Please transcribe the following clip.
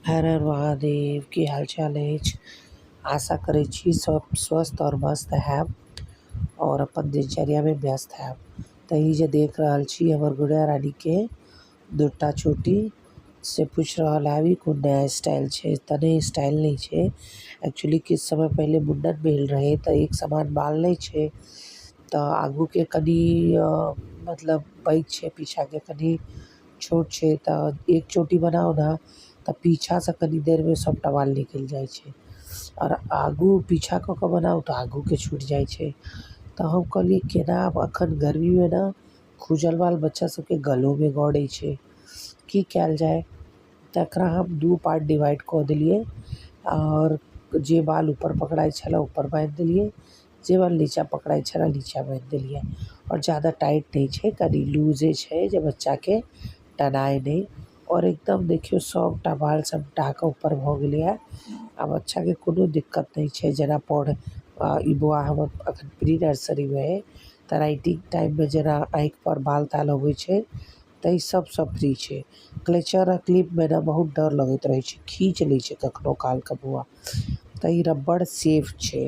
हर हर महादेव, की हाल चाल अछि? आशा करै छी सब स्वस्थ आओर मस्त हैब आओर अपन दिनचर्यामे व्यस्त हैब। तऽ ई जे देख रहल छी हमर गुड़िया रानीके दूटा चोटी से पूछि रहल हैब ई कोन नया स्टाइल छै? तऽ नहि, स्टाइल नहि छै। एक्चुअली किछु समय पहिले मुण्डन भेल रहै तऽ एक समान बाल नहि छै, तऽ आगूके कनि मतलब पैघ छै, पीछाके कनि छोट छै। तऽ एक चोटी बनाउ ने तऽ पीछासँ कनि देरमे सभटा बाल निकलि जाइ छै, आओर आगू पीछा कऽ कऽ बनाउ तऽ आगूके छूटि जाइ छै। तऽ हम कहलियै केना आब एखन गर्मीमे ने खुजल बाल बच्चा सभके गलोमे गड़ै छै, की कयल जाय? तकरा हम दू पार्ट डिवाइड कऽ देलियै आओर जे बाल ऊपर पकड़ाइत छलए ऊपर बान्हि देलियै, जे बाल नीचाँ पकड़ाइत छलए नीचाँ बान्हि देलियै। आओर ज्यादा टाइट नहि छै, कनि लूजे छै जे बच्चाके टनाय नहि। आओर एकदम देखियौ सभटा बाल समटा कऽ ऊपर भऽ गेलैए। आ बच्चाके कोनो दिक्कत नहि छै। जेना पढ़ ई बौआ हमर अखन प्री नर्सरीमे अइ, तऽ राइटिंग टाइममे जेना आँखिपर बाल ताल अबै छै, ताहि सभसँ फ्री छै। क्लेचर आ क्लिपमे ने बहुत डर लगैत रहै छै, खीँच लै छै कखनो कालके बौआ। तऽ ई रबड़ सेफ छै।